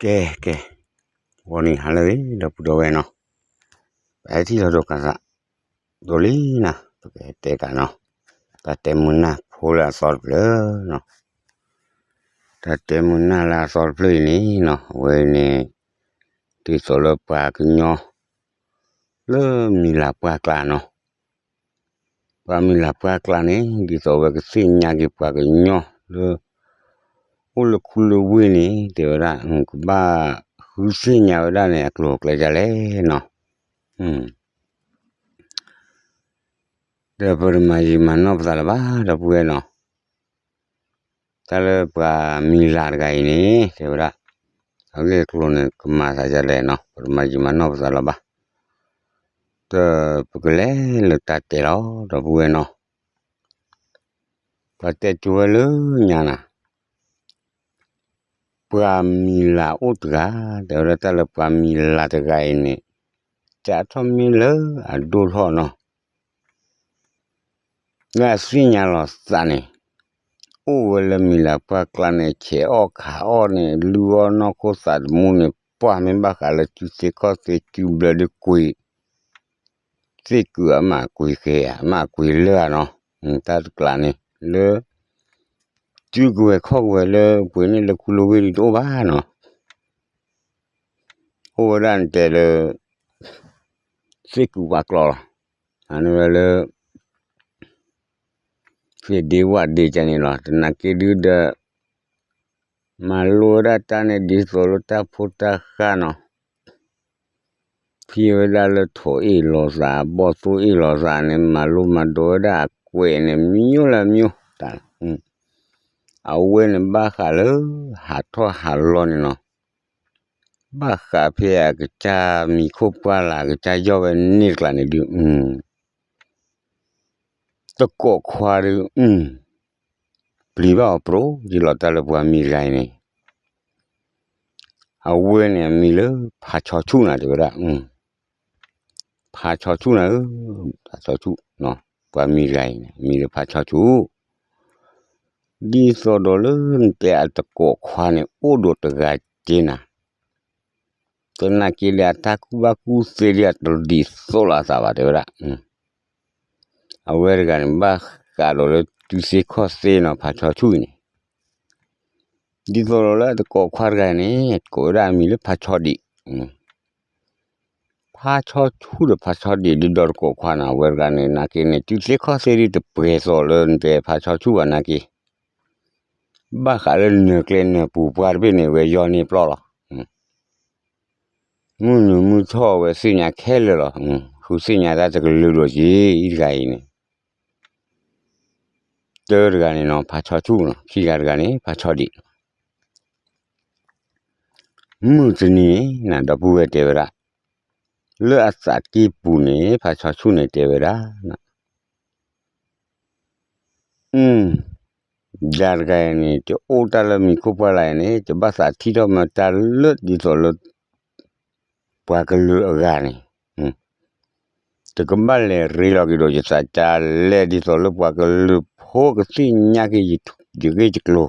ကဲ ကဲ, ဂီၤနံၤဟါလၢအဂ့ၤ ဒီပုၢ်ဒီဝဲၢ်နီၤ, ပဟဲထံၣ်လိာ်သကိးသး ဒိၣ်လံနီၤ, ပကတဲကးနီၤ, တၢ်တဲမုာ်နၢ်ဖိလၢအသီတဖျၢၣ်နီၤ, တၢ်တဲမုာ်နၢ်လၢအသီတဖျၢၣ်အံၤန့ၣ်နီၤ, အဝဲန့ၣ် ဒ်သိးလၢပှၤကညီ လၢမံၤလၤပှၢ်ကျါနီၤ, ပှၤမံၤလၤပှၢ်ကျါန့ၣ် ဒ်သိးဝဲကသ့ၣ်ညါက့ၤပှၤကညီလၢ အိၣ်လၢခူလၢဝ့ၢ်န့ၣ် တဲဝဲဒၣ် ကဘၣ်ဃုသ့ၣ်ညါဝဲဒၣ်န့ၣ် အကျိၤအကျဲဒ်လဲၣ်နီၤ, ဒီးပတမၤယံာ်မၤနီၢ်ပသးလၢၤဘၣ် ဒီပုၢ်ဝဲၢ်နီၤ, တၢ်လၢပှၤမံၤလၤတဂၤအံၤန့ၣ် တဲဝဲဒၣ် အဂ့ၢ်အကျိၤန့ၣ် ကမၤသးဒ်လဲၣ်နီၤ, ပတမၤယံာ်မၤနီၢ်ပသးလၢၤဘၣ်, ဒီးပကလဲၤလၢတၢ်တဲလီၤ ဒီပုၢ်ဝဲၢ်နီၤ, ပှၤတဲကၠိဝဲလၢညါနၤ, ပှၤမံၤလၤအိၣ်တဂၤ, တဲဝဲဒၣ်တၢ်လၢပှၤမံၤလၤတဂၤအံၤန့ၣ် စးထီၣ်မ့ၢ်လၢအဒိၣ်ထီၣ်နီၤ, လၢအသ့ၣ်ညါလီၤသးန့ၣ်, အိၣ်ဝဲလၢမံၤလၤပှၢ်ကျါန့ၣ် ဆဲးအီၣ်ခးအီၣ်န့ၣ် လုၢ်အီၣ်နီၢ်ခိသးသမူန့ၣ် ပှၢ်မ့ၢ်ဘၣ်ဃးလၢစုသ့ခီၣ်သ့စုဘျၢဒုးကွံာ် သ့ၣ်ကုာ်အမးကွံာ်ဃဲဧါ အမးကွံာ်လၢဧါနီၤ, တၢ်တကျးန့ၣ် လၢ စုကဝဲၤခီၣ်ကဝဲၤလၢပှ့ၤန့ၣ်လၢခူလၢဝ့ၢ်ဒုးတအိၣ်ဘၣ်နီၤ, အိၣ်ဝဲဒၣ်နတဲလၢ သ့ၣ်ကုာ်ပှၤကျီလီၤ, အန့ၣ်ဝဲလၢ သ့ၣ်ဒ့ဝၣ်ဒ့ကန့ၣ်လီၤ, သနာ်က့ဒုဒီး မၤလိဝဲဒၣ်တၢ်န့ၣ်ဒ်သိးလၢတၢ်ဖိတၢ်ဃၢ်နီၤ, ဖံဝဲဒၣ်လၢထိးအ့ၣ်လိာ်သး ဘီၣ်သိၣ်အ့ၣ်လိာ်သးန့ၣ် မၤလိမၤဒိးဝဲဒၣ်အကွဲးန့ၣ် မျိုးလၢမျိုး, အဝဲန့ၣ်ဘၣ်ဃးလၢ ဟးထီၣ်ဟးလီၤန့ၣ်နီၤ, ဘၣ်ဃးဖဲအကစၢ်မံၤခိၣ်ပှၢ်လၢ် အကစၢ်ယီၢ်ဝဲန့ၣ်တကျးန့ၣ်ဒုး တကိးခွါဒုး ပျံၤဘၣ်အီၤပြိယလီၤ တၢ်လၢပှၤမံၤတဂၤအံၤန့ၣ်, အဝဲန့ၣ်အမံၤလၢဖးဆီဆူၣ်နၤ တဲဝဲဒၣ်, ဖးဆီဆူၣ်နၤဧၢ, ဖးဆီဆူၣ်, ပှၤမံၤတဂၤအံၤန့ၣ် အမံၤလၢဖးဆီဆူၣ်, ဒ်သိးဒီးလၢနတဲအတကိးခွါန့ၣ် အိၣ်ဒီးတဂၤက့နၤ သနာ်က့ဒီး အတၢ်ကူၣ်ဘၣ်ကူၣ်သ့ဒ်အတဒ်သိးလိာ်အသးဘၣ် တဲဝဲဒၣ်, အဝဲတဂၤန့ၣ် ဘၣ်ဃးဒီးလၢစုသ့ခီၣ်သ့နီၤ ဖးဆီဆူၣ်အံၤန့ၣ်, ဒ်သိးဒီးလၢအတကိးခွါတဂၤန့ၣ် ကိးဝဲဒၣ်အမံၤလၢဖးဆီဒံး, ဖးဆီဆူၣ်ဒီးဖးဆီဒံးဒုးဒီးတကိးခွါန့ၣ် အဝဲတဂၤန့ၣ် နာ်က့န့ၣ် စုသ့ခီၣ်သ့ဒုးတပှဲၤသိးလၢနတဲဖးဆီဆူၣ်ဘၣ်နာ်က့ ဘၣ်ဃးလၢနၢၤကျဲနၢၤပူၤပှၢ်တဘ့ၣ်န့ၣ် ဝဲယီန့ၢ်ပျီလီၤ, မုၢ်နုာ်မုၢ်ထီၣ်ဝဲသ့ၣ်ညါခဲလၢာ်လီၤ, ဃုသ့ၣ်ညါတၢ်တကလုာ်ဒိၣ်က့ အံၤတဂၤအံၤန့ၣ်, တၢတဂၤန့ၣ်နီၤ ဖးဆီဆူၣ်နီၤ, ခံဂၤတဂၤန့ၣ် ဖးဆီဒံး မုၢ်တနံၤန့ၣ် ဒီပုၢ်ဝဲၢ်တဲဝဲဒၣ်, လၢအသးကံၢ်ပူၤန့ၣ် ဖးဆီဆူၣ်န့ၣ်တဲဝဲဒၣ်, ဒၣ်တဂၤအံၤန့ၣ် တအိၣ်တၢ်လၢမံၤခိၣ်ပှၢ်လၢ်အံၤန့ၣ် တဘၣ်သးထံၣ်ထီၣ်မၤတၢ်လၢဒ်သိးလၢ ပှၤကလုာ်အဂၤန့ၣ် တကဘၣ်လဲၤရ့လီၤက့ၤဒီးယသးကါလဲၣ် ဒ်သိးလၢပှၤကလုာ်ဖိကသ့ၣ်ညါက့ၤယဂ့ၢ်ယကျိၤ,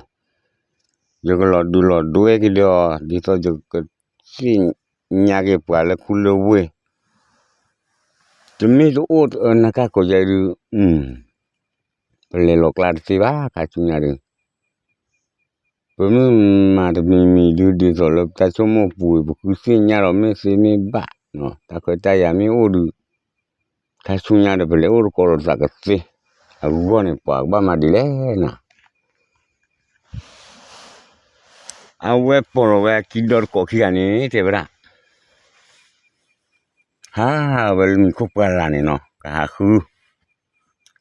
ယကလီၤဒုးလီၤဒွဲက့ၤဒီး ဒ်သိးယကသ့ၣ်ညါက့ၤပှၤလၢခူလၢဝ့ၢ်, တမ့ၢ်တအိၣ်တအၢနၢ်ကၢ်ကိးယဲဒုး ပလဲၤလီၤကျါတသ့ဘၣ် ခါဆူညါဒုး ပမ့ၢ်မၤတမံၤမံၤဒုး ဒ်သိးလၢပတၢ်ဆိကမိၣ်ပူၤ ပဃုသ့ၣ်ညါဒီးမ့ၢ်သ့မ့ၢ်ဘၣ်, တၢ်ခွဲးတၢ်ယာ်မ့ၢ်အိၣ်ဒုး ခါဆူညါဒီး ပလဲၤအိၣ်တကိးလိာ်သးကသ့အဂီၢ်န့ၣ် ပှၤကဘၣ်မၤဒ်လဲၣ်နၤ. အဝဲပိာ်လီၤဝဲအခံဒီတကိးခံဂၤန့ၣ် တဲဝဲဒၣ် ဟးဝဲလၢမံၤခိၣ်ပှၢ်လၢ်န့ၣ်နီၤ ကဟးဃု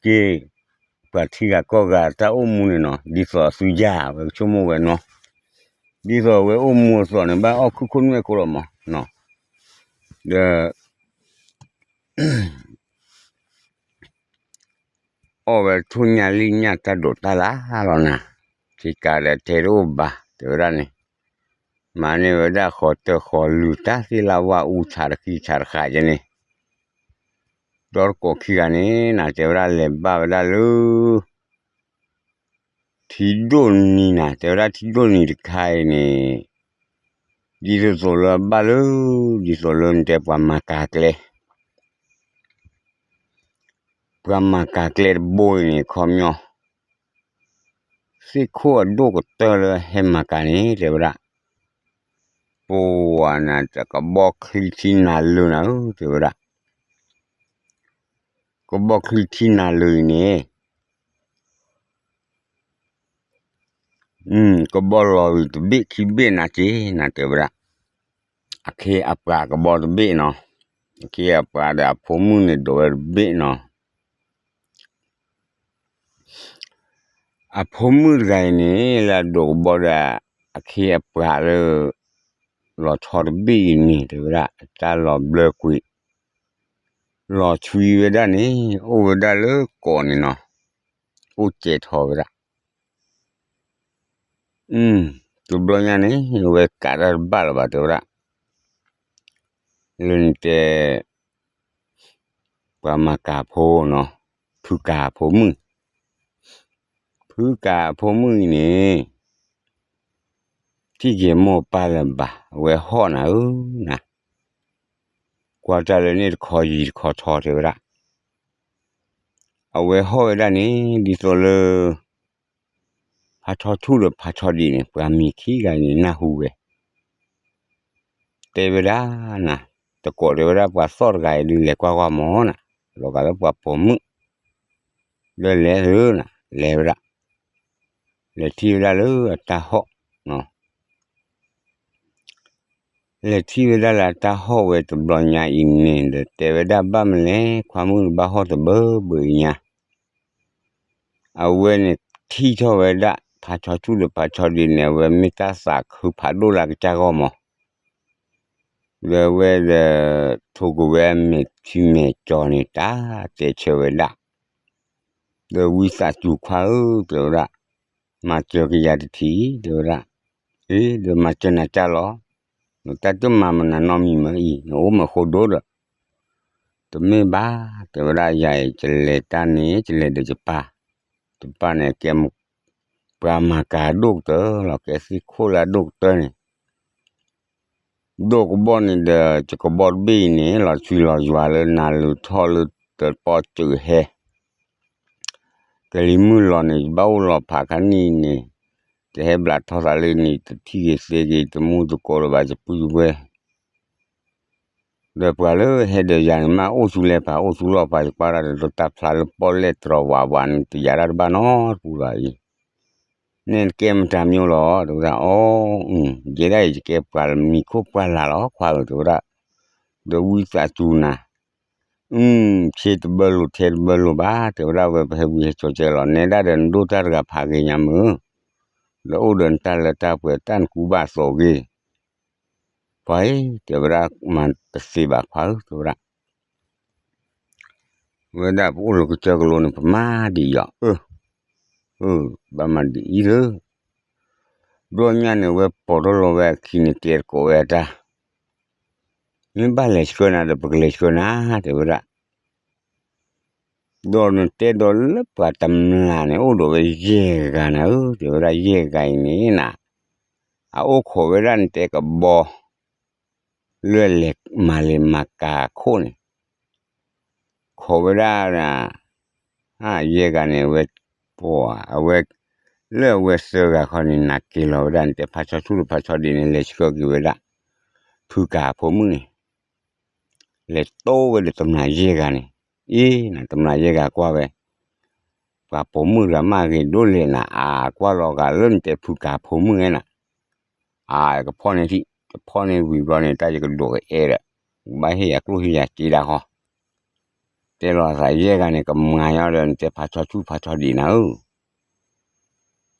က့ၤ ပှၤထံဂၤကီၢ်ဂၤတၢ်အိၣ်မူန့ၣ်နီၤ ဒ်သိးအသုယါဝဲကဆိကမိၣ်ဝဲနီၤ, ဒ်သိးအဝဲအိၣ်မူအသိးန့ၣ် ဘၣ်အီၣ်ခုခိၣ်နွဲၣ်ခိၣ်လီၤမး, ဒီး အီၣ်ဝဲထိၣ်ညါလံၣ်ညါတၢ်ဒိးတၢ်လၢ်လီၤနၤ, ထံကးဒီးထဲတအိၣ်ဘၣ် တဲဝဲဒၣ်န့ၣ်, မၤန့ၢ်ဝဲဒၣ်ဃီၤတၢၢ်ဃီၤလုၢ် တၢ်သ့ၣ်လၢဝါအူဆးတခံဆးတဃာ်ယဲန့ၣ်, ဒီတကိးခံဂၤန့ၣ် နတဲဝဲဒၣ်လဲၤဘၣ်ဝဲဒၣ်လၢ ထံဒိၣ်နံၤနၤ တဲဝဲဒၣ်ထံဒိၣ်နံၤတခါအံၤန့ၣ် ဒ်သိးသိးလၢအဘၣ်လၢ ဒ်သိးလၢနတဲပှၤမၤကၤကျဲ, ပှၤမၤကၤကျဲတဘိအံၤန့ၣ် ခီပညီ သ့ၣ်ခိၣ်အဒိၣ်ကတၢၢ်လၢဟဲမၤကၤန့ၣ် တဲဝဲဒၣ်, ပှၤနၤတကဘီချံထံနၤလၢနၤဧၢ တဲဝဲဒၣ်, ကဘီချံထံနၤလၢအံၤန့ၣ် ကဘီလီၤဂံၤတဘ့ၣ်ခံဘ့ၣ်နၤက့ၤနၤတဲဝဲဒၣ်, အခ့အပှၤကဘီတဘ့ၣ်နီၤ, အခ့အပှၤဒီးအဖိမုၣ်န့ၣ်ဒိးဝဲတဘ့ၣ်နီၤ, အဖိမုၣ်တဂၤအံၤန့ၣ် လၢအဒိးကဘီဒီး အခ့အပှၤလၢ လီၤဆီတဘ့ၣ်အံၤန့ၣ် တဲဝဲဒၣ် တၢ်လီၤဘျၢကွံာ်, လီၤဆွံဝဲဒၣ်န့ၣ် အိၣ်ဝဲဒၣ်လၢကိးန့ၣ်နီၤ, အိၣ်စဲးထီၣ်ဝဲဒၣ် တဘျီညါန့ၣ် အဝဲကးတၢ်တဘၣ်လၢၤဘၣ် တဲဝဲဒၣ်, လၢနတဲ ပှၤမၤကၤဖိနီၤ, ဖုကၤဖိမုၣ်, ဖုကၤဖိမုၣ်အံၤန့ၣ် ထံၣ်က့ၤမိၢ်ပၢ်လၢၤဘၣ်, အဝဲဟီၣ်နၤဧၢနၤ, ကွၢ်တၢ်လၢန့ၣ်တခီယံၤတခီထီတဲဝဲဒၣ်, အဝဲဟီၣ်ဝဲဒၣ်န့ၣ် ဒ်သိးလၢ ဖါထီဆူၣ်ဒီးဖါထီဒံးန့ၣ် ပှၤမံၤခံဂၤန့ၣ် နၢ်ဟူဝဲ တဲဝဲဒၣ်နၤ, တကိးတဲဝဲဒၣ်ပှၤသီၣ်တဂၤအံၤဒုး လဲၤကွၢ်ကွၢ်မၢ်နၤ, လီၤဂာ်လၢပှၤပိာ်မုၣ် လၢလဲၤဧၢနၤ, လဲၤဝဲဒၣ်, လဲၤထံၣ်ဝဲဒၣ်လၢအတၢ်ဟီၣ်, လဲၤထံၣ်ဝဲဒၣ်လၢအတၢ်ဟီၣ်ဝဲတဘျီညါအံၤန့ၣ် ဒီးတဲဝဲဒၣ်ဘၣ်မနုၤလဲၣ် ခွါမုၣ်တဘၣ်ဟီၣ်တဘၢဘၢအံၤညါ အဝဲန့ၣ်ထံၣ်ထီၣ်ဝဲဒၣ် ဖါဆီဆူၣ်ဒီးဖါဆီဒံးန့ၣ် အဝဲမ့ၢ်တၢ်သးခုဖးဒိၣ်လၢအကစၢ်ဂီၢ်မး, ဒီးအဝဲဒီး ထိၣ်ကဝဲမဲာ်ထံမဲာ်ကၠီန့ၣ် တၢ်တဲဆၢဝဲဒၣ်, ဒီးဝံသးစူၤခွါဧၢ တဲဝဲဒၣ်, မၤစၢၤကယၤတထံၣ် တဲဝဲဒၣ်, အ့ ဒီးမၤစၢၤနၤကၢ်လီၤ, နတၢ်တမၤမနုၤနီတမံၤမ့ၢ်အံၤ နအိၣ်မ့ၢ်ဃိဒိၣ်ဒီး တမ့ၢ်ဘၣ် တဲဝဲဒၣ် ယၤအံၤ ယလဲၤတၢ်န့ၣ် ယလဲၤဒီးယပၢ်, ယပၢ်န့ၣ်ကဲ ပှၤမၤကၤဒိၣ်ကတၢၢ်လီၤ ကဲသ့ၣ်ခိၣ်လၢအဒိၣ်ကတၢၢ်န့ၣ်, ဒိၣ်ကဘီန့ၣ်ဒီး ယကဘီတဘ့ၣ်အံၤန့ၣ် လီၤဆွံလီၤယွၤလၢနၤလၢထီၣ်လၢတပီစၢၤဟဲ ကလံၤမုၢ်လီၤန့ၣ် ယဘၣ်အိၣ်လီၤဖးခါနံၣ်န့ၣ်, တဟဲဘျးထီသးလၢန့ၣ် တထံၣ်ဂ့ၤသ့ဂ့ၤ တမူတကိးလၢၤဘၣ် ယပုၢ်ယဝဲၢ် ဒီးပှၤလၢဟဲဒီးယၤန့ၣ် မ့ၢ်အိၣ်ဆူလဲၣ်ပှၤ အိၣ်ဆူလီၢ်ပှၤ ယကွၢ်တၢ်ဒီးတၢ်ဖျါလၢပီၣ်လဲၣ်တြီဝးဝးန့ၣ် တယၤတၢ်တဘၣ်နီတပူၤဘၣ်အံၤ, နဲၣ်နကဲမတၤမၠိလီၤ တဲဝဲဒၣ်, အီ ယဲဒၣ်အံၤ ယကဲပှၤမံၤခိၣ်ပှၢ်လၢ်လီၤ ခွါဧၢ တဲဝဲဒၣ်, ဒီးဝံသးစူၤနၤ ဆ့တဘၢလိာ်ထဲတဘၢလိာ်ဘၣ် တဲဝဲဒၣ်ဝဲ ပဟဲဝံဟဲစိာ်ကဲလီၤ နဲဒၣ်ဒီးနဒိၣ်တၢ်တဂၤဖးဂ့ၤညါမုၢ်, ဒီးအိၣ်ဒီးနတၢ်လၢတၢ်ပှဲၤ တၢ်နကူဘၣ်သိးဂ့ၤ, ပှၤအံၤ တဲဝဲဒၣ် မၤတသ့ဘၣ်ခွါဧၢ တဲဝဲဒၣ် ဝဲဒၣ်ပအိၣ်လၢကစၢၢ်ကလိန့ၣ် ပမၤဒ်အံၤအီၤ, အၢ ဘၣ်မၤဒ်အံၤလၢ ဘျီညါန့ၣ် ဝဲပိာ်ထီၣ်လီၤဝဲအခံန့ၣ် တဲတကိးဝဲအတၢ်, မ့ၢ်ဘၣ်လဲၤဆှၢနၤဒီး ပကလဲၤဆှၢနၤ တဲဝဲဒၣ်, ဒီးနတဲဒီးလၢပှၤတမျၢ်န့ၣ် အိၣ်ဒီးဝဲယဲၢ်ဂၤနၤဧၢ တဲဝဲဒၣ် ယဲၢ်ဂၤအံၤန့ၣ်နၤ, အအိၣ်ခိးဝဲဒၣ်နတဲကဘီ လၢလဲၤမၤလ့ၤမၤကၤခိၣ်န့ၣ် ခိးဝဲဒၣ် ယဲၢ်ဂၤန့ၣ် အဝဲ ပှၤ အဝဲ လၢအဝဲသၢဂၤခီန့ၣ် နၤက့ၤလီၤဝဲဒၣ်န့ၣ် တဲဖါဆီဆူၣ်ဒီးဖါဆီဒံးန့ၣ် လဲၤဆှၢက့ၤဝဲဒၣ် ဖုကၤအဖိမုၣ်န့ၣ် လဲၤတိဝဲဒီးတမျၢ်ယဲၢ်ဂၤန့ၣ်, အ့ နတမျၢ်ယဲၢ်ဂၤကွၢ်ဝဲ, ပှၤပိာ်မုၣ်တဂၤမးဂ့ၤဒိၣ်လဲၣ်နၤ အကွၢ်လီၤဂာ်လၢနတဲဖုကၤဖိမုၣ်ဧဲနၤ, အကဖီၣ်န့ၢ်ထံၣ် ကဖီၣ်န့ၢ်ဝံၤဘျီန့ၣ် တၢ်ယကဒိးကအဲၣ်ဒီး ကဘၣ်ဟ့ၣ်ယၤကျိၣ်ဟ့ၣ်ယၤစ့ဒၣ်ဃီ, တဲလီၤအသးယဲၢ်ဂၤန့ၣ် ကမၤညီဒီးနတဲဖါဆီဆူၣ်ဖါဆီဒံးနၤဧၢ,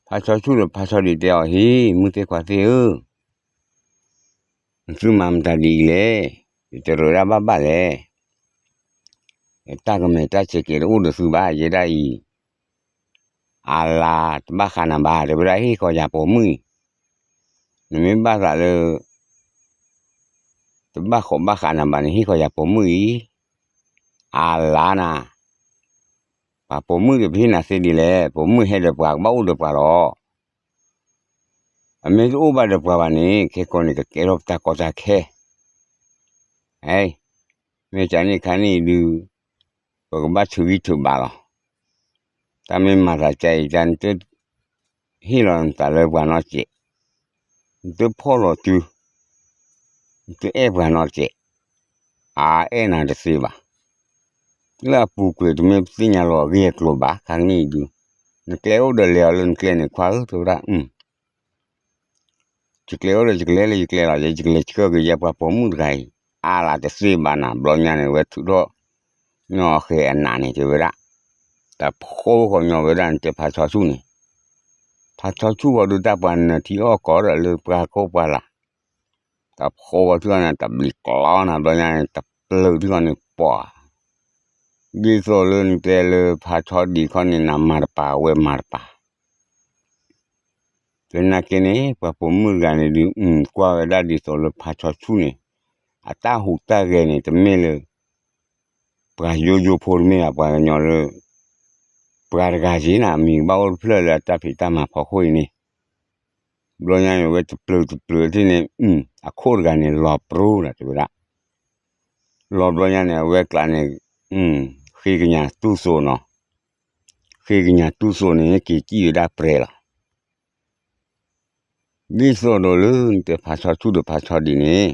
ဖါဆီဆူၣ်ဒီးဖါဆီဒံးတဲအီၤ ဟ့ၣ် မုၢ်သ့ၣ်ခွါသ့ၣ်ဧၢ နသုမၤမတၤဒ်အံၤလဲၣ်, ယတရၢးဒၣ်ဘၣ်ဘၣ်လဲၣ်, တၢ်ကမဲာ်တၢ်ဆဲးကဲးတအိၣ်ဒီးသုဘၣ် ယဲဒၣ်အံၤ, အလါတဘၣ်ဃးနၤဘၣ် တဲဝဲဒၣ် ဟ့ၣ်ဃီယၤပိာ်မုၣ်အံၤ, နမ့ၢ်ဘၣ်သးလၢ တဘၣ်ဃီးဘၣ်ဃးနၤဘၣ်န့ၣ် ဟ့ၣ်ဃီယၤပိာ်မုၣ်အံၤ, အလါနၤ, ပှၤပိာ်မုၣ်ဒီးပဟ့ၣ်နၤသ့ဒ်လဲၣ်, ပိာ်မုၣ်ဟဲဒီးပှၤကဘၣ်အိၣ်ဒီးပှၤလီၤ. အမ့ၢ်တအိၣ်ဘၣ်ဒီးပှၤဘၣ်န့ၣ် ခဲကိာ်န့ၣ် ကကဲထီၣ်ပတၢ်ကီတၢ်ခဲ. အဲ, မ့ၢ်ကန့ၣ်ခါန့ၣ်ဒုး ပကဘၣ်ထုးဂံၢ်ထုးဘါလီၤ. တၢ်မ့ၢ်မၤသးကါအံၤ တၢ်နတဟ့ၣ်လီၤနသးလၢပှၤနီတစဲး, နတဖီၣ်လီၤတုၤ, နတအဲၣ်ပှၤနီတစဲး, အအဲၣ်နၤတသ့ဘၣ်. လၢအပူၤကွံာ်တမ့ၢ်ပသ့ၣ်ညါလီၤအဂ့ၢ်အကျိၤဘၣ် ခါကနံၣ်အံၤဒုး, နကျဲအိၣ်ဒီးလဲၤအီၤလၢနကျဲန့ၣ် ခွါဧၢ တဲဝဲဒၣ်, ယကျဲအိၣ်ဒီးယကလဲၤလၢယကျဲလီၤ, ယကလဲၤဆှၢက့ၤယဲပှၤပိာ်မုၣ်တဂၤအံၤ, အါလၢတသ့ဘၣ်နၤ, ဘျီညါန့ၣ် ဝဲထုးထီၣ်ညီအဃဲအနးန့ၣ် တဲဝဲဒၣ်, တၢ်ဖိဃီညီဝဲဒၣ်န့ၣ် တဲဖးဆီဆူၣ်န့ၣ်, ဖးဆီဆူၣ်ဃီဒုးတၢ်ပှၤနၢၤထံအီၣ်ကီးဒီးလၢပှၤခိၣ်ပှၤလာ်, တၢ်ဖိဃီထံၣ်အီၤန့ၣ် တဘျံးကျီနၤ, ဘျီညါန့ၣ် တပျၢၤထံၣ်ဃီန့ၣ် ပှၤ ဒ်သိးလၢနတဲလၢဖးဆီဒံးခီန့ၣ် နမၤတပၤဝဲမၤတပၤ သနာ်က့န့ၣ် ပှၤပိာ်မုၣ်တဂၤန့ၣ်ဒုး ကွၢ်ဝဲဒၣ်ဒ်သိးလၢဖးဆီဆူၣ်န့ၣ် အတၢ်ဟူးတၢ်ဂဲၤန့ၣ် တမ့ၢ်လၢ ပှၤယိယိဖိတမ့ၢ်ဘၣ်, ပှၤကညီလၢ ပှၤတဂၤက့နၤ အမံၤကဘၣ်အိၣ်တဖျၢၣ်လၢအတၢ်ဖံးတၢ်မၤဖီခိၣ်အံၤန့ၣ်, ဘျီညါန့ၣ် ဝဲတပျၢၤတပျၢၤထံၣ်န့ၣ် အခိၣ်တဂၤန့ၣ် လီၤပရိဒီးတဲဝဲဒၣ်, လီၤဘျီညါန့ၣ် အဝဲကျးန့ၣ် ဃ့ကညးတူၢ်စိနီၤ, ဃ့ကညးတူၢ်စိန့ၣ် က့ၤစံၣ်ဝဲဒၣ်ပြဲၤလီၤ. ဒ်သိးဒီးလၢနတဲဖးဆီဆူၣ်ဒီးဖးဆီဒံးန့ၣ်,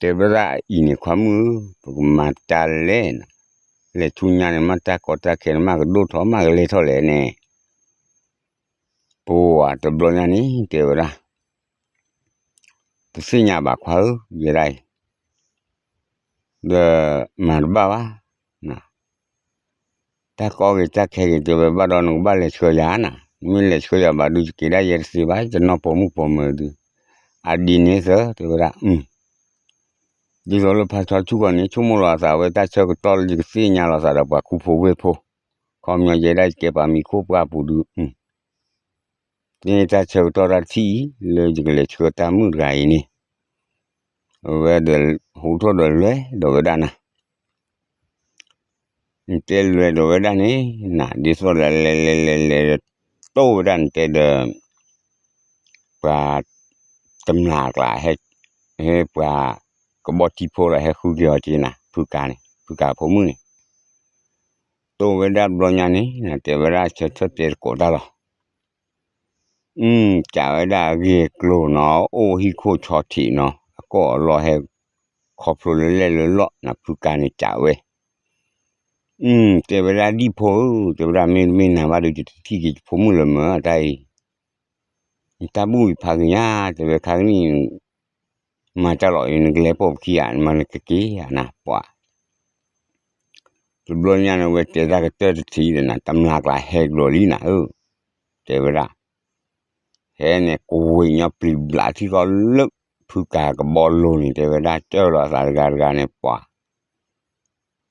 တဲဝဲဒၣ်အံၤန့ၣ် ခွါမုၣ်ဧၢ, ပကမၤတၢ်လဲၣ်နၤ, လဲၤဆူညါန့ၣ် မ့ၢ်တၢ်ကီတၢ်ခဲန့ၣ် မ့ၢ်ကဒိၣ်ထီၣ် မ့ၢ်ကလဲၤထီၣ်လဲၣ်န့ၣ်, ပှၤတဘျီညါန့ၣ် တဲဝဲဒၣ် တသ့ၣ်ညါဘၣ်ခွါဧၢ, ယဲဒၣ်အံၤ ဒီးမၤတဘၣ်ဘၣ်, တၢ်ကီဂ့ၤတၢ်ခဲဂ့ၤ တဲဝဲဘၣ်ဒီး နကဘၣ်လဲၤဆှၢယၤနၤ, နမ့ၢ်လဲၤဆှၢယၤဘၣ်ဒုး ယက့ၤဒၣ်ယဲတသ့ဘၣ်, ယတနီၣ်ပိာ်မုၣ်ပိာ်မၢၤဒုး, အဒ်န့ၣ်သၢ တဲဝဲဒၣ်, ဒ်သိးလၢဖးဆီဆူၣ်ဃီန့ၣ် ဆိကမိၣ်လီၤအသးဝဲတၢ်ဆၢကတီၢ်လၢယကသ့ၣ်ညါလီၤသးဒီးပှၤခူဖိဝ့ၢ်ဖိ, ခီပညီယဲဒၣ်ယကဲပှၤမံၤခိၣ်ပှၢ်ပူၤဒုး တန့ၢ်တၢ်ဆၢကတီၢ်တၢ်ထံၣ်အံၤ လၢယကလဲၤဆှၢတၢ်မုၣ်တဂၤအံၤန့ၣ်, အဝဲဒီးဟူးထီၣ်ဒီးလဲၤဒီးဝဲဒၣ်နၤ, နတဲလဲၤဒီးဝဲဒၣ်န့ၣ်နၤ, ဒ်သိးဒီးလဲၤလဲၤလဲၤလဲၤ တိၢ်ဝဲဒၣ်နတဲဒီး ပှၤတမျာ်ကျါ ဟဲပှၤကဘီထံဖိဒီးဟဲဃုက့ၤအီၤက့နၤ, ဖုကၤန့ၣ် ဖုကၤဖိမုၣ်န့ၣ် တိၢ်ဝဲဒၣ်ဘျီညါန့ၣ် နတဲဝဲဒၣ်ဆၢထၢၣ်တဲတကိးတၢ်လီၤ. အကးဝဲဒၣ်အဂ့ၢ်အကျိၤနီၤ, အိၣ်ဟံၣ်ခိၣ်ဆီထံးနီၤ, အကီၢ်အလီၢ်ဟဲခီဖျိလၢလဲၣ်လၢလီၢ်နၤ, ဖုကၤန့ၣ်ကးဝဲ, တဲဝဲဒၣ်ဒံၣ်ဖိဧၢ, တဲဝဲဒၣ်မ့တမ့ၢ်နၤဘၣ်ဒီး ယတထံၣ်က့ၤယဖိမုၣ်လၢၤမၢ်တၢ်အံၤ, နတၢ်ဘူၣ်အံၤဖးကညါ, တဲဝဲခါကနံၣ် မၤတၢ်လီၤအံၤ နကလဲၤပိာ်ပခံဂၤ နမၤနကက့ၤဧါနၤ ပှၤ တဘျီညါန့ၣ် ဝဲတဲတၢ်ကတၢၢ်တထံၣ်ဒီးနၤ, တမျာ်ကျါဟဲကဒီးလံနၤဧၢ, တဲဝဲဒၣ်, ဟဲန့ၣ်ကွံာ်ညီပျံၤဘျးထံဃီလၢ ဖုကၤကဘီလိၤန့ၣ် တဲဝဲဒၣ် ကၢၢ်လီၤအသးတဂၤတဂၤန့ၣ် ပှၤ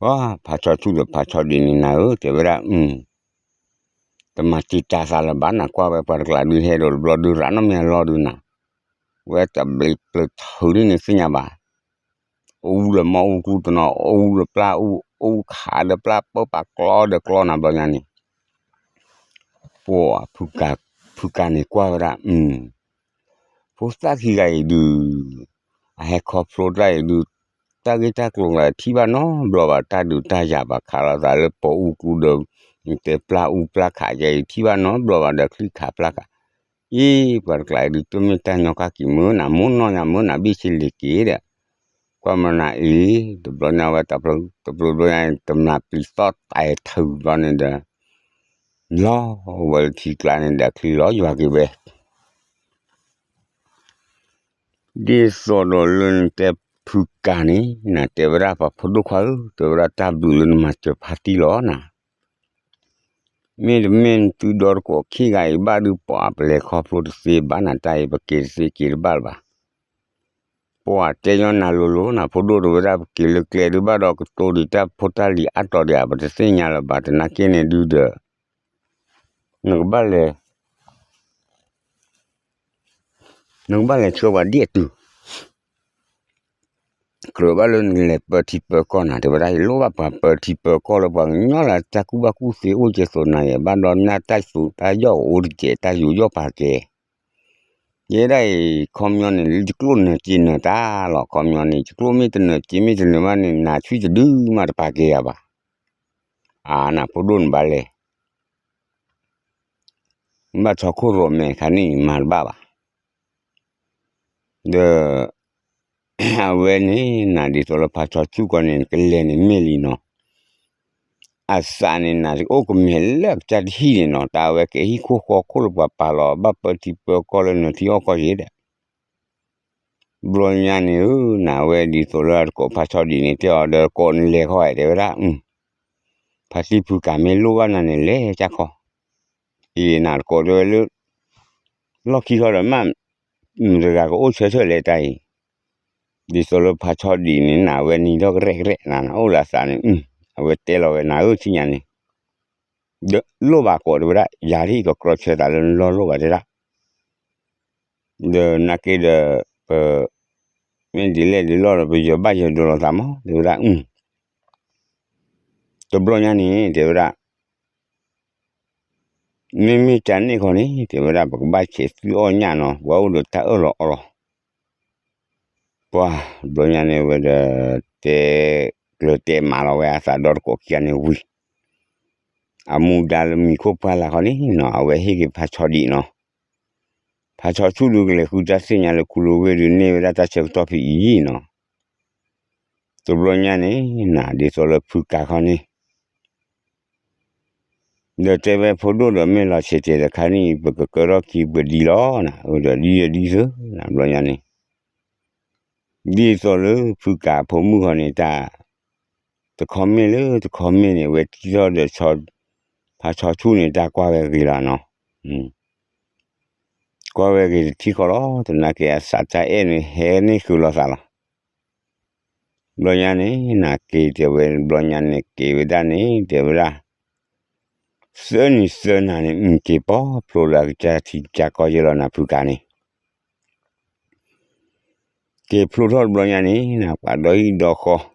ပှၤဖးဆီဆူၣ်ဒီးဖးဆီဒံးန့ၣ်နၤဧၢ, တဲဝဲဒၣ် တမၤတံာ်တာ်သးလၢၤဘၣ်နၤ, ကွၢ်ဝဲပှၤတကျးဒုးဟဲဒီးတဘျီဒုးရးနီၣ်မ့ၢ်အလီၢ်ဒုးနၤ, ဝဲတဘျံးပျၢၤထုးဒ်န့ၣ်သ့ၣ်ညါဘၣ်, အိၣ်လၢမီၢ်အူကျူတနီၤ, အိၣ်လၢပျၢ်အူ, အိၣ်ခးဒီးပျၢ်ပၢပာ်ကျီဒီးကျီနၤဘျီညါန့ၣ်, ပှၤ ဖုကၤန့ၣ်ကွၢ်ဝဲဒၣ် ဖိသၣ်ခံဂၤအံၤဒုး အဟဲခီဖျိတၢ်အံၤဒုး တၢ်ဂ့ၢ်တၢ်ကျိၤကျါ ထံၣ်ဘၣ်နီတဘျီဘၣ်, တၢ်ဒုးတၢ်ယၤဘၣ်ခးလိာ်သးလၢပိာ်အူကျူဒီး တဲပျၢ်အူပျၢ်ခးယဲအံၤ ထံၣ်ဘၣ်နီတဘျီဘၣ်ဒီးချံၣ်ခးပျၢ်ခး, အ့ ပှၤတကျးအံၤဒုး တမ့ၢ်တၢ်ညီကၣ်က့ၤမုၢ်နၤ, မိၢ်နီၢ်ညါမုၢ်နၤ ဘ့ၣ်ဆ့လ့ၤက့ၤဒီး ကွၢ်မနၤအံၤ, တဘျီညါဝဲ တဘျီဘျီညါ တမျာ်ပျံၤသီၣ်တၢ်အဲၣ်ထုးဘျီန့ၣ်ဒီး လီၤဝဲလၢထံကျါန့ၣ်ဒီး ချံလီၤယွၤက့ၤဝဲ, ဒ်သိးဒီးလၢနတဲဖုကၤန့ၣ် နတဲဝဲဒၣ်ပှၤဖိဒိၣ်ခွါဧၢ, တဲဝဲဒၣ်တၢ်ဘျုးလၢနမၤစၢၤဖါတံၢ်လီၤနၤ, မ့တမ့ၢ်နသုဒီတကိးခံဂၤအံၤဘၣ်ဒုး ပှၤပလဲၤခီဖျိတသ့ဘၣ်နၤ, တၢ်အံၤပက့ၤတသ့က့ၤတဘၣ်လၢၤဘၣ်. ပှၤတဲညီနၤလိၤလိၤနၤ, ဖိဒိၣ်တဲဝဲဒၣ် ပက့ၤလၢကျဲဒုးဘၣ်ဒီး ကတိၤဒံးတၢ်ဖိတၢ်လံၤအါတီၤဒံးဧါ ပတသ့ၣ်ညါလၢၤဘၣ်, သနာ်က့န့ၣ်ဒုးဒီး နကဘၣ်လဲၤ နကဘၣ်လဲၤဆှၢပှၤဒ်အတုၤ ကြၢးဘၣ်လၢနလဲၤပၢထံပၢကီၢ်နၤ, တဲဝဲဒၣ် ယလိၣ်ဘၣ်ပှၤပၢထံပၢကီၢ်လၢပှၤကညီလၢတၢ်ကူၣ်ဘၣ်ကူၣ်သ့အိၣ်ကဲသိးနၤယဲ, ဘၣ်ဒီးနၢ်တၢ်သူးတၢ်ယီၣ်အိၣ်တကဲး တၢ်ယူးယီၣ်ပာ်ကဲ ယဲဒၣ်အံၤ ခီပညီန့ၣ် လၢယကျိၣ်နၢၤစ့နၢၤတၢ်လီၤ. ခီပညီန့ၣ် ယကျိၣ်မ့ၢ်တနၢၤစ့မ့ၢ်တနၢၤဘၣ်န့ၣ် နၤဆံၣ်တဒုမးတပာ်ကဲယၤဘၣ်. အါ နဖိဒိၣ်န့ၣ်ဘၣ်လဲၣ်, ဘၣ်ထီခိၣ်ရိးမဲာ်ခါန့ၣ် မၤတဘၣ်ဘၣ်. ဒီး အဝဲန့ၣ် နၤဒ်သိးလၢဖါဆီဆူၣ်ကီးန့ၣ် ကလဲၤန့ၣ်မ့ၢ်လံနီၤ. အသးန့ၣ် နၤအိၣ်ကမဲာ်လၢအကစၢ်တဟံၣ်န့ၣ်နီၤ, တၢ်အဝဲကဲဟံၣ်ခိၣ်ဃီခိၣ်လၢပှၤပာ်လီၤ ဘၣ်ပၢထံပၢကီၢ်လၢနထံအီၣ်ကီၢ်ယဲဒီး ဘျီညါန့ၣ်ဧၢ, နဝဲဒ်သိးလၢတကိးဖါဆီဒံးန့ၣ် တဲအီၤဒီးကိးနလဲၤခီတဲဝဲဒၣ်, ဖါတံၢ်ဖုကးမ့ၢ်လိၣ်ဘၣ်နၤန့ၣ် လဲၤကၢ်ခီ, အံၤနတကိးတဲဝဲလၢ လီၢ်ခံခီဒီးမ့ၢ် မတဂၤကအိၣ်ဆၢထၢၣ်လဲၤတၢ်အံၤ, ဒ်သိးလၢဖါဆီဒံးန့ၣ် နဝဲနံၤထီၣ်ကရဲၣ်ကရဲၣ်နၤ အိၣ်လၢအသးန့ၣ်, အဝဲတဲလီၤဝဲနၤဧၢဆ့ညါန့ၣ်, ဒီးလိၣ်ဘၣ်ကိးတဲဝဲဒၣ် ယၤဒ်အံၤကကြီဆၢသးလၢနလီၢ်လိၣ်ဘၣ်တဲဒၣ် ဒီးနာ်က့ဒီး ပ မ့ၢ်ဒ်လဲၣ်ဒ်လဲၣ်ဒီး ပယီၤဘၣ်ယီၤဒိးလိာ်သးမး တဲဝဲဒၣ်, တဘျီညါန့ၣ် တဲဝဲဒၣ်, မ့မ့ၢ်တၢ်န့ၣ်ခီန့ၣ် တဲဝဲဒၣ် ပကဘၣ်ဆဲးသွံၣ်အီၣ်ညၣ်နီၤ ပှၤအိၣ်ဒီးတၢ်အၢၣ်လီၤအီလီၤ ပှၤဘျီညါန့ၣ်ဝဲဒီး တဲကျၢၤတဲမၤလီၤဝဲအသးဒီတကိးခံဂၤန့ၣ်ဝံၤ, အမူဒါလၢမံၤခိၣ်ပှၢ်လၢ်ခီန့ၣ်နီၤ အဝဲဟ့ၣ်က့ၤဖါဆီဒံးနီၤ, ဖါဆီဆူၣ်ဒုးကလဲၤဃုတၢ်သ့ၣ်ညါလၢခူလိဝ့ၢ်ဒုးန့ၢ်ဝဲဒၣ်တၢ်ဆၢကတီၢ်ဖဲအံၤနီၤ, တဘျီညါန့ၣ် နၤဒ်သိးလၢဖုကးခီန့ၣ် ဒီးတဲဝဲဖိဒိၣ်ဒီးမ့ၢ်လီၤဆဲးတဲာ်တခါန့ၣ် ပကကၢထီၣ်ခံပကဒံလီၤနၤ, အိၣ်ဒီးဒ်ဒီးဒ်သိးနၤဘျီညါန့ၣ်, ဒ်သိးလၢဖုကးဖိမုၣ်ခီန့ၣ် တၢ် တခီမ့ၢ်လၢတခီမ့ၢ်န့ၣ် အဝဲထံၣ်ထီၣ်ဒီး ဖါဆီဆူၣ်န့ၣ် တၢ်ကွၢ်ဝဲဂ့ၤလီၤနီၤ, ကွၢ်ဝဲဂ့ၤတထံၣ်ဃီလီၤ သနာ်က့အသးတၢ်အဲၣ်န့ၣ် ဟဲန့ၢ်ဃုာ်လိာ်သးလီၤ ဘျီညါန့ၣ် နၤက့ၤတဲဝဲ ဘျီညါန့ၣ်က့ၤဝဲဒၣ်န့ၣ် တဲဝဲဒၣ်, သၢနံၤသၢနၤန့ၣ် က့ၤပီဖျိလၢအကစၢ်ထံကစၢ်ကီၢ်ယဲလီၤနၤဖုကးန့ၣ်, က့ၤဖျိထီၣ်တဘျီညါန့ၣ် နပှၤဒီဟံၣ်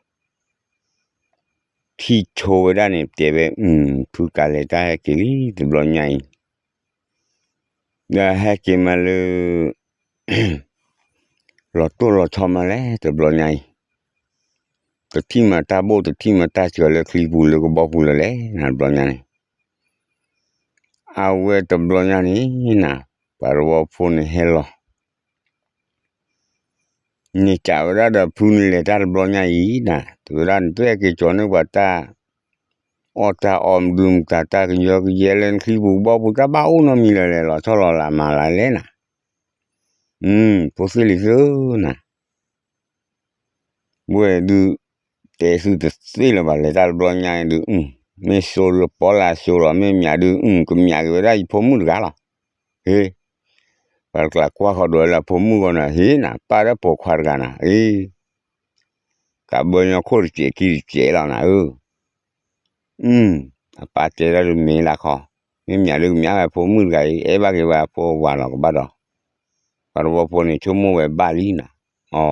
ဒီဃီ ထံၣ်ဆိဝဲဒၣ်န့ၣ် တဲဝဲ ဖုကးလဲၤတၢ်ဟဲက့ၤလံတဘျီညါအံၤ, ဒီးဟဲက့ၤမးလၢ လီၤတိၢ်လီၤဆီမးလဲၣ် တဘျီညါအံၤ, တထံၣ်မးတၢ်ဘိၣ် တထံၣ်မးတၢ်စှၤလၢချံပူၤလၢကဘီပူၤလၢၤလဲၣ် နတဘျီညါန့ၣ်, အဝဲတဘျီညါန့ၣ်နၤ ပှၤတဝီဖိန့ၣ်ဟဲလီၤ န့ၢ်တၢ်ဝဲဒၣ်ဒီးဖုန့ၣ်လဲၤတၢ်တဘျီညါအံၤနၤ တဝဲဒၣ်နတဟဲက့ၤကၠီၤန့ၢ်ပှၤတၢ် အီၣ်တၢ်အီမဒုမတၤတၢ်ကယီကယဲလၢနချံပူၤကဘီပူၤ တၢ်ဘၣ်အိၣ်နီတမံၤလၢၤလဲၣ် လီၤဆီလီၤလးမၤလၢလဲၣ်နၤ, ဖိသ့ၣ်လံၤသ့ၣ်ဧၢနၤ ဝဲဒုး တဲသုတသ့လၢၤဘၣ် လဲၤတၢ်တဘျီညါအံၤဒုး, မ့ၢ်စိလၢပီလၢအစိလီၤ မ့ၢ်မၠးဒုး ကမၠးက့ၤဝဲဒၣ်ယဖိမုၣ်တဂၤလီၤ, ဟ့, ပှၤတကျးကွၢ်ဃီၤဒီးလၢအဖိမုၣ်ဂီၢ်နၤ ဟ့နၤ ပၢ်ဒီးပိာ်ခွါတဂၤနၤ အ့, ကးဘၢညီခိၣ်တစဲးခံတစဲးလီၤနၤဧၢ အပၢ်တဲဒၣ်ဒုးမ့ၢ်လၢခီ, မ့ၢ်မၠးဒုးကမၠးဝဲဖိမုၣ်တဂၤအံၤ အဲၣ်ဘၣ်က့ၤဝဲအဖိအဝၤလီၤကဘၣ်ဒီး, ပှၤတဝီဖိန့ၣ်ဆိကမိၣ်ဝဲဘၣ်လံနၤ, အီ,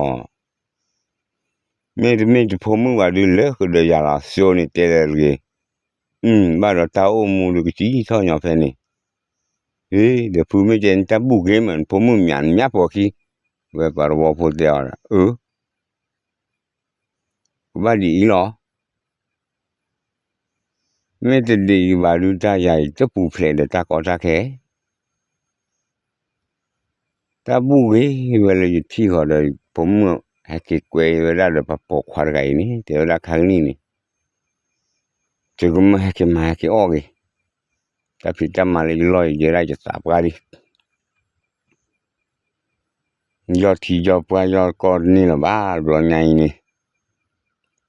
မ့တမ့ၢ်တဖိမုၣ်ဘၣ်ဒုးလၢကဒီးယၤလီၤ စိန့ၣ်တဲလၢတဂ့ၤ, ဘၣ်ဒီးတၢ်အိၣ်မူဒုးကသံထီၣ်ညီဖဲန့ၣ်, ဟ့ ဒီးဖုမ့ၢ်တဲနတၢ်ဘူၣ်ဂ့ၤမး နဖိမုၣ်မၠးနမၠးပိာ်ခံ, ဝဲပှၤတဝီဖိတဲအီၤ, အၢ ကဘၣ်ဒ်အံၤလီၤ, မ့ၢ်တဒ်အံၤဘၣ်ဒုးတၢ်ယၤအံၤတပူၤဖျဲးဒီးတၢ်ကီတၢ်ခဲ, တၢ်ဘူၣ်ဂ့ၤဝဲလၢယထံၣ်ဃီဒီး ဖိမုၣ်ဟဲက့ၤကွဲဝဲဒၣ်ဒီးပှၤပိာ်ခွါတဂၤအံၤန့ၣ် တဲဝဲဒၣ်ခါကနံၣ်န့ၣ်, တုၤကမၢဟဲက့ၤမၤဟဲက့ၤအီၣ်ဂ့ၤ, တၢ်ဖံးတၢ်မၤလၢယလီၢ်ယယဲဒၣ်ယသးပှၢ်လံ ယီၢ်ထံယီၢ်ပှၢ်ယီၢ်ကီၢ်တန့ၢ်လၢၤဘၣ် တဘျီညါအံၤန့ၣ်,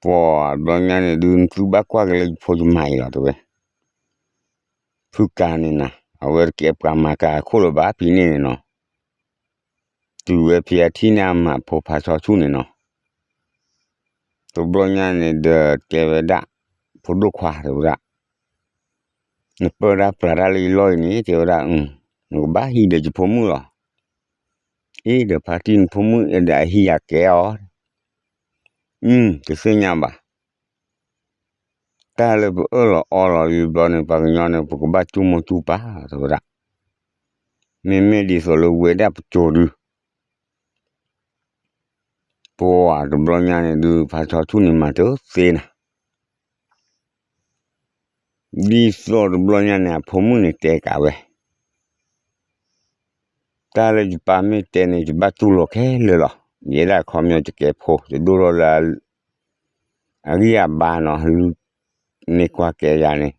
ပှၤတဘျီညါန့ၣ်ဒုး နသုဘၣ်ကွၢ်က့ၤလၢယဖိယမါအံၤလီၤ တဲဝဲ, ဖုကၤန့ၣ်နၤ အဝဲတကဲပှၤမၤကၤအခိၣ်လၢၤဘၣ် ဖဲန့ၣ်န့ၣ်နီၤ, တုၤဝဲဖဲအထံၣ်န့ၢ်အမါဖိဖါဆီဆူၣ်န့ၣ်နီၤ, တဘျီညါန့ၣ်ဒီးတဲဝဲဒၣ်, ဖိဒိၣ်ခွါတဲဝဲဒၣ်, နပၢတၢ်ပြးတၢ်လၢယလီၢ်အံၤန့ၣ် တဲဝဲဒၣ်, နကဘၣ်ဟံးဒီးယဖိမုၣ်လီၤ, အ့ဒီးဖါတံၢ်နဖိမုၣ်အဲၣ်ဒိးဟံးယၤကဲအီၤ, တသ့ၣ်ညါဘၣ် တၢ်လၢပအၢၣ်လီၤအီလီၤလံဘျီန့ၣ် ပှၤကညီန့ၣ် ပကဘၣ်ကူၣ်မိၢ်ကူၣ်ပၢ်တဲဝဲဒၣ်, မ့မ့ၢ်ဒ်သိးလၢဝဲဒၣ်ပစိၤဒုး, ပှၤတဘျီညါန့ၣ်ဒုး ဖးဆီဆူၣ်န့ၣ်မၤတသ့နၤ, ဒ်သိးတဘျီညါန့ၣ် အဖိမုၣ်န့ၣ်တဲကးဝဲ, တၢ်လၢယပၢ်မ့ၢ်တဲန့ၣ် ယဘၣ်တူၢ်လိာ်ခဲလၢာ်လီၤ. ယဲဒၣ်ခီပညီယကဲဖိ ယဒိၣ်ထီၣ်လၢ အဂံၢ်အဘါနီၤ, ဟလူန့ၢ်ကွၢ်ကဲယၤန့ၣ်,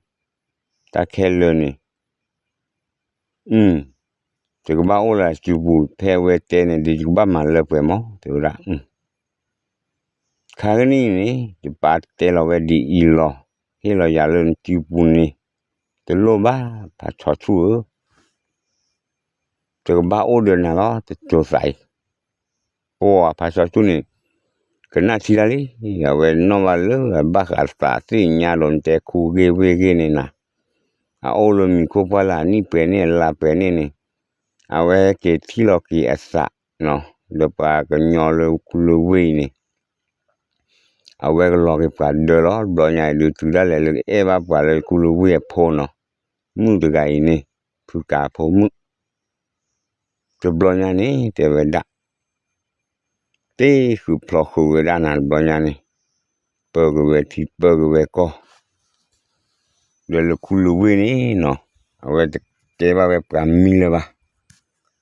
တၢ်ခဲလၢာ်န့ၣ်, ယကဘၣ်အိၣ်လၢစုပူၤ ဖဲအဝဲတဲန့ၣ်ဒီး ယကဘၣ်မၤလၢပှဲၤမး တဲဝဲဒၣ်. ခါကနံၣ်န့ၣ် ယပၢ်တဲလီၤဝဲဒ်အံၤလီၤ, ဟ့ၣ်လီၤယၤလၢနစုပူၤန့ၣ် တလိၣ်ဘၣ် ဖးဆီဆူၣ်ဧၢ, တကဘၣ်အိၣ်ဒီးနၤလီၤ တစိၤသးအံၤ. ပှၤဖးဆီဆူၣ်န့ၣ် ကနၣ်ထံတၢ်လံ, အဝဲနီၣ်ဘၣ်လၢအဘၣ်ဃးသးသ့ၣ်ညါဒီး နတဲခူဂ့ၢ်ဝ့ၢ်ဂ့ၢ်န့ၣ်နၤ, အအိၣ်လၢမံၤခိၣ်ပှၢ်လၢအနံၣ်ပှဲၤန့ၣ် အလါပှဲၤန့ၣ်န့ၣ်, အဝဲက့ၤထံၣ်လီၤက့ၤအသး, ဒီးပှၤကညီလၢခူလၢဝ့ၢ်အံၤန့ၣ် အဝဲကလီၤက့ၤပှၤဒၢလီၤ. တဘျီညါအံၤဒုး တုၤဒၣ်လဲာ်လၢကအဲၣ်ဘၣ်ပှၤလၢခူလၢဝ့ၢ်အဖိနီၤ, မုၣ်တဂၤအံၤန့ၣ် ဖုကးအဖိမုၣ်, တဘျီညါန့ၣ် တဲဝဲဒၣ်, တ့ဃုာ်ဖျီဃုာ်ဝဲဒၣ်နၤတဘျီညါန့ၣ်, ပၢက့ၤဝဲထံပၢက့ၤဝဲကီၢ်, ဒီးလၢခူလၢဝ့ၢ်န့ၣ်နီၤ, အဝဲတကဲဘၣ်ဝဲပှၤမံလၢၤဘၣ်,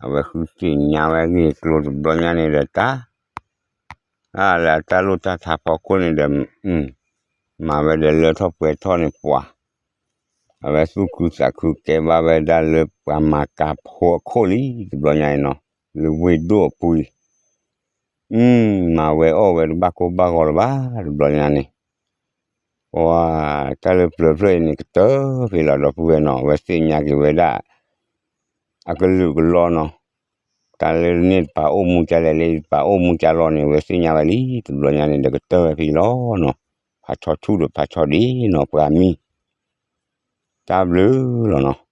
အဝဲဃုသ့ၣ်ညါဝဲအဂ့ၢ်အကျိၤတဘျီညါန့ၣ်ဒီးတၢ် လၢတၢ်လိၣ်တၢ်ထါဖီခိၣ်န့ၣ်ဒီး, မၤဝဲဒီးလၢထီၣ်ပှဲၤထီၣ်န့ၣ်ပှၤ, အဝဲသူၣ်ခုသးခုကဲဘၣ်ဝဲဒၣ်လၢပှၤမၤကၤဖိအခိၣ်လံ တဘျီညါအံၤနီၤ, လၢဝ့ၢ်ဒိၣ်အပူၤအံၤ, မၤဝဲအီၣ်ဝဲတဘၣ်ကိၢ်ဘၣ်ဂီၤလၢၤဘၣ် တဘျီညါန့ၣ်, ပှၤတၢ်လၢပျၢၤဖျၢၣ်အံၤန့ၣ် ကတၢၢ်ဖဲလီၤဒီပုၢ်ဝဲၢ်နီၤ, အဝဲသ့ၣ်ညါက့ၤဝဲဒၣ် အကလုာ်ကလီနီၤ, တၢ်လၢန့ၣ်တပၤအိၣ်မူကလဲၣ်လၢတပၤအိၣ်မူကလီန့ၣ် အဝဲသ့ၣ်ညါဝဲလံ တဘျီညါန့ၣ်ဒီးကတၢၢ်ဝဲဖဲလီၤနီၤ, ဖးဆီဆူၣ်ဒီးဖးဆီဒ့နီၤ ပှၤမံ, တၢ်ဘျုးလီၤနီၤ.